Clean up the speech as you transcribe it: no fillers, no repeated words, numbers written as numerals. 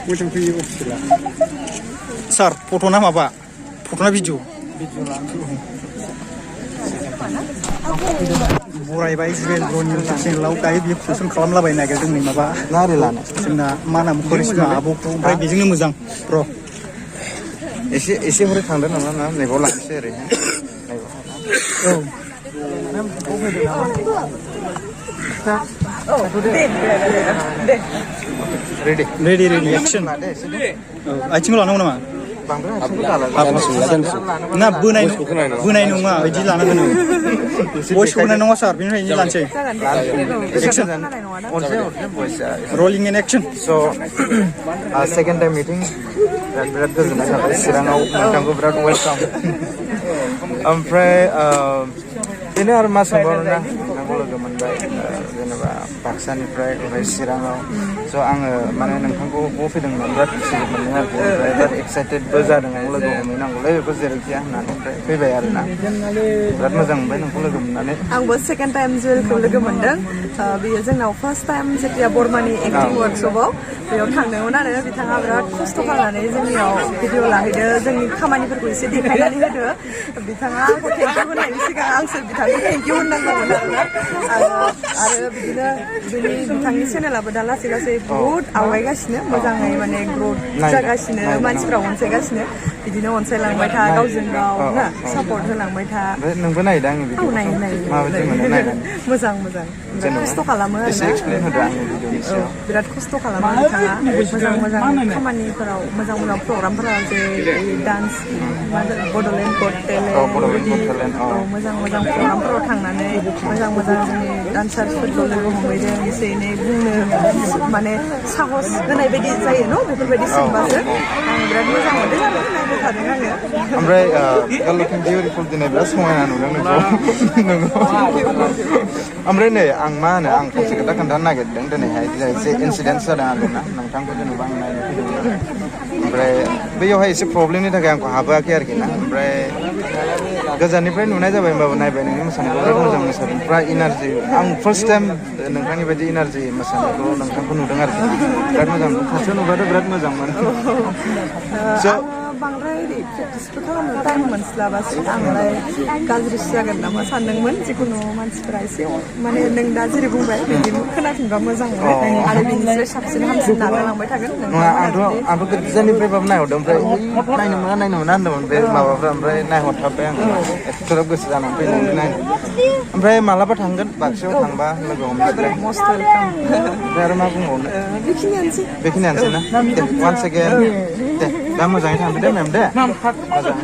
Which one you Sir, foto na apa? Foto na video. Borai baik jual drone YouTube channel kaya dia khusus kalam lah bayi naga tu ni apa? Nari lah. Sena mana mukorisma abu tu, baik bijingnya muzang, pro. Isi murid tangda nama nama nego lah sih re. Oh. Ready action. Acing lo nama. Na bunai nunga jadi lana kena. Voice kena nunga sar, bini ini lancar. Action. Rolling in action. So second time meeting. Berat tu sebenarnya Sirangau tangguh berat welcome. Ampray ini harus masuk baru na. Aku lagi mandai. Jenaba paksa ni pray Sirangau. So mana nangkangku bofi dengan berat sih mendengar berat excited besar dengan aku lagi ngomongin aku lagi besar kia. Nanti pray bayar na. Berat macam bayi nangku lagi menane. Aku second time jual aku lagi mendang. Biasa now first time setiap Bormani acting workshop. Beliau thangdeng mana ada bitanga berat khusus tu kalau ni jeniau video lah itu jeni kamani perkuisi di kaya ni ada bitanga aku thank you na ini sih kan angser bitanga thank you nang mana ada begini jeni bitangi channel apa dalam sila saya good awal gasnya mazangai mana growth jagasnya manusia once gasnya begini once langbai tha kau jengau na support langbai tha nang pernah idang ini oh naik macam mana naik mazang khusus tu kalau mana explain ada video berat khusus tu kalau mana Mazang kamani perau, mazang program perau je dance, Bodoland Got Talent, mazang program perau thangnaनै, mazang dancer football हमबाय जों एसे एनै बुंनो माने साहस होनाय बायदि जायो न' बेफोरबायदि सोंबासो आं बिराद मोजां मोनदों आरो नायबाय थादों आङो ओमफ्राय girl looking beautiful दिनै बिराद समायना नुदों नोंखौ ओमफ्राय नै आं मा होनो आं फंसे खोथा खोन्थानो नागिरदों दिनैहाय एसे इनसिडेन्ट जादों आरोना नोंथांखौ जेनेबा आं नायनो फैदोंमोन ओमफ्राय बैयावहाय एसे प्रब्लेमनि थाखाय आंखौ हाबोआखै आरोखि ना ओमफ्राय गोजाननिफ्राय नुनाय जाबाय होमबाबो नायबाय नोंनि मोसानायखौ बिराद मोजां मोसादों फुरा इनारजि आं फार्स्ट टाइम नोंथांनि बायदि इनारजि मोसानायखौ नोंथांखौ नुदों आरोखि बिराद मोजां खाथियाव नुबाथ' बिराद मोजांमोन बांद्राय प्रेक्टिसबो खालामनो टाइम मोनस्लाबासै आंलाय गाज्रिसो जागोन नामा सानदोंमोन जिखुनु मानसिफोरा एसे माने नों दा जेरै बुंबाय बिदि खोनाफिनबा मोजां मोनो आरो बिनिफ्राय साबसिन हामसिन नाजालांबाय थागोन आंथ' गोजाननिफ्रायबाबो नायहरदों ओमफ्राय नायनो मोना होनदोंमोन बे माबाफ्रा ओमफ्राय नायहरथाबबाय आं एथ'ग्राब गोसो जानानै फैदों नायनो ओमफ्राय मालाबा थांगोन बाक्सायाव थांबा लोगो हमनो मस्ट वेलकाम ओमफ्राय आरो मा बुंबावनो बेखिनियानोसै ना दे वान्स एगेन दे दा मोजाङै थांदो दे मेम दे मोजां